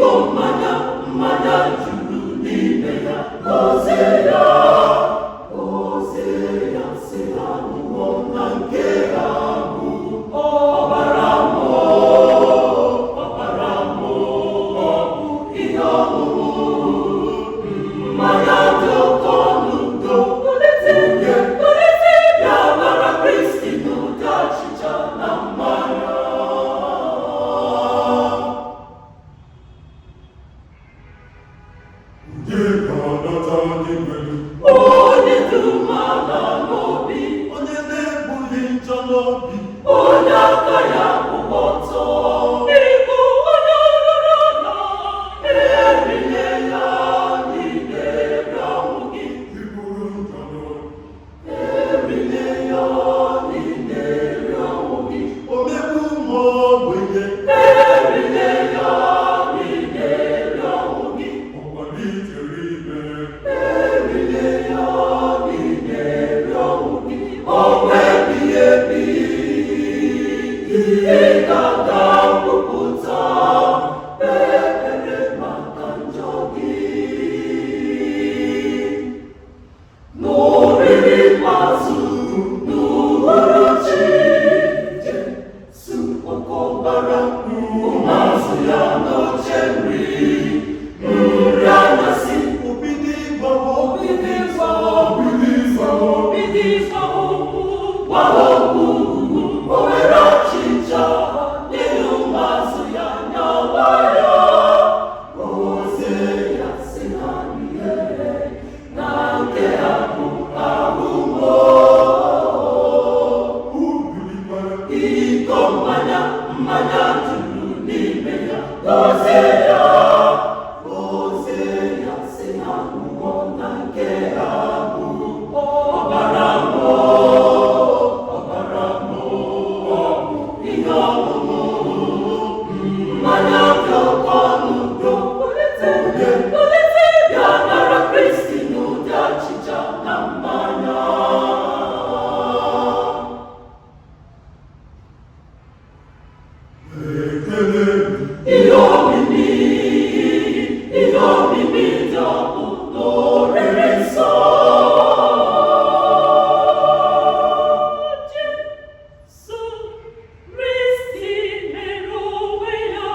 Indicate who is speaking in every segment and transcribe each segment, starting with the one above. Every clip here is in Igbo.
Speaker 1: Iko mmanya, mmanya juru n'ime ya. Gọzie ya, gọzie ya, sị ha ṅụọ na nke a bụ ọbara m, ọbara m, ọ bụ ihe ọṅụṅụ. Mmanya dị oke ọnụ udo. Kulite, kulite, bịa nara Kristi n'ụdị achịcha na mmanya.
Speaker 2: Onye ga-anata ndị nwere?
Speaker 1: Onye dị umeala n'obi,
Speaker 2: Onye na-ebughị njọ n'obi,
Speaker 1: onye aka ya kwụ ọtọ. Ịbụ onye rụrụ ụlọ, erile ya n'ime ọnwụ gị.
Speaker 2: Iburu njọ n'obi,
Speaker 1: Erile ya n'ime ọnwụ gị.
Speaker 2: Omegbu ụmụ ogbenye,
Speaker 1: Erile ya n'ime ọnwụ gị.
Speaker 2: Ọkwalitere ime,
Speaker 1: Erile ya n'ime ọnwụ gị. Ọnwụ ebighị ebi. Ị ga-aga kwupụta ekpere maka njọ gị. N'oriri ikpeazụ n'uhuruchi, Jesu kpọkọbara ụmụazụ ya n'oche nri. Nri anyasị,
Speaker 2: Obido ịgbawa,
Speaker 1: obido ịgbawa,
Speaker 2: obido ịgbawa,
Speaker 1: obido ịgwa okwu, gwa ha okwu. O were achịcha nye ụmụazụ ya nyawa ya. Gọzie ya, sị ha rie, na nke a bụ ahụ m.
Speaker 2: Ubilikwara,
Speaker 1: Iko mmanya, mmanya juru n'ime ya. Gọzie ya, gọzie ya, sị ha ṅụọ, na nke a bụ ọbara m, ọbara m, ọ bụ ihe ọṅụṅụ. Mmanya dị oke ọnụ udo. Kulite, kulite, bịa nara Kristi n'ụdị achịcha na mmanya.
Speaker 2: Ekele,
Speaker 1: Ihe omimi, ihe omimi dị ọkụ n'oriri nsọ. Jesu Kristi mere onwe ya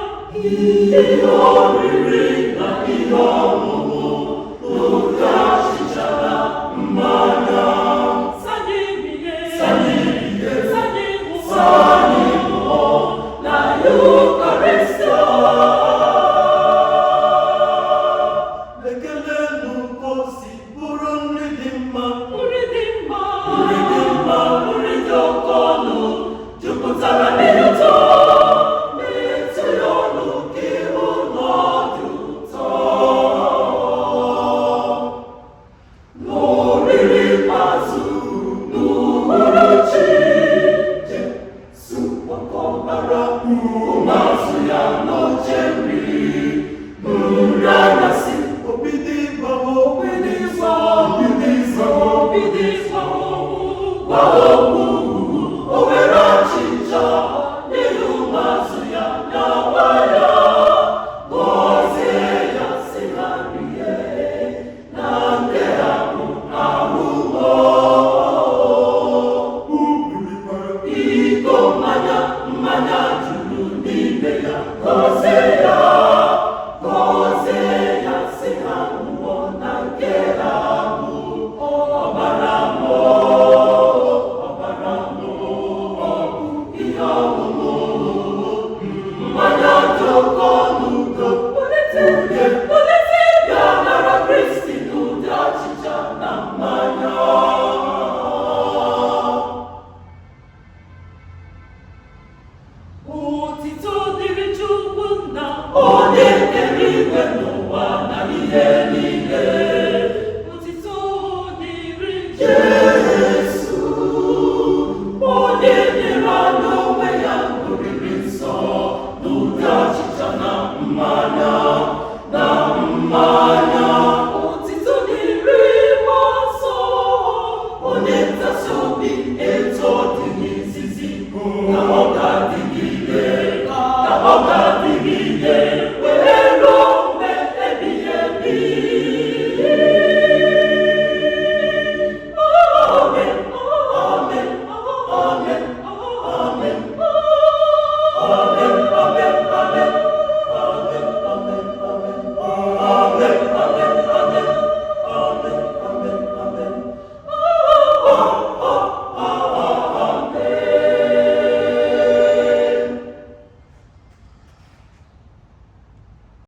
Speaker 1: ihe oriri na ihe ọṅụṅụ n'ụdị achịcha na mmanya. Sanyebie, sanyebie, sanyebie, na Eucharistia.
Speaker 2: Lekelenụ ka o si bụrụ nri dị mma,
Speaker 1: Nri dị mma, nri dị mma, nri dị oke ọnụ, jupụtara n'ụtọ. Metụ ya ọnụ ka ịhụ na ọ dị ụtọ. N'oriri ikpeazụ n'uhuruchi, Jesu kpọkọbara ụmụazụ ya n'oche nri. Nri anyasị,
Speaker 2: obido ịgbawa,
Speaker 1: obido ịgbawa,
Speaker 2: obido ịgbawa,
Speaker 1: obido ịgwa okwu, gwa okwu. O were achịcha nye ụmụazụ ya nyawa ya. Gọzie ya, sị ha rie, na nke a bụ ahụ m.
Speaker 2: Ubilikwara,
Speaker 1: Iko mmanya, mmanya juru n'ime ya. Gọzie ya, gọzie ya, sị ha ṅụọ, na nke a bụ ọbara m, ọbara m, ọ bụ ihe ọṅụṅụ. Mmanya dị oke ọnụ udo. Kulite, kulite, bịa nara Kristi n'ụdị achịcha na mmanya. Otito dịrị Chukwu nna, onye kere igwe n'ụwa na ihe niile. Otito dịrị Jesu, onye nyere anyị onwe ya oriri nsọ n'ụdị achịcha na mmanya.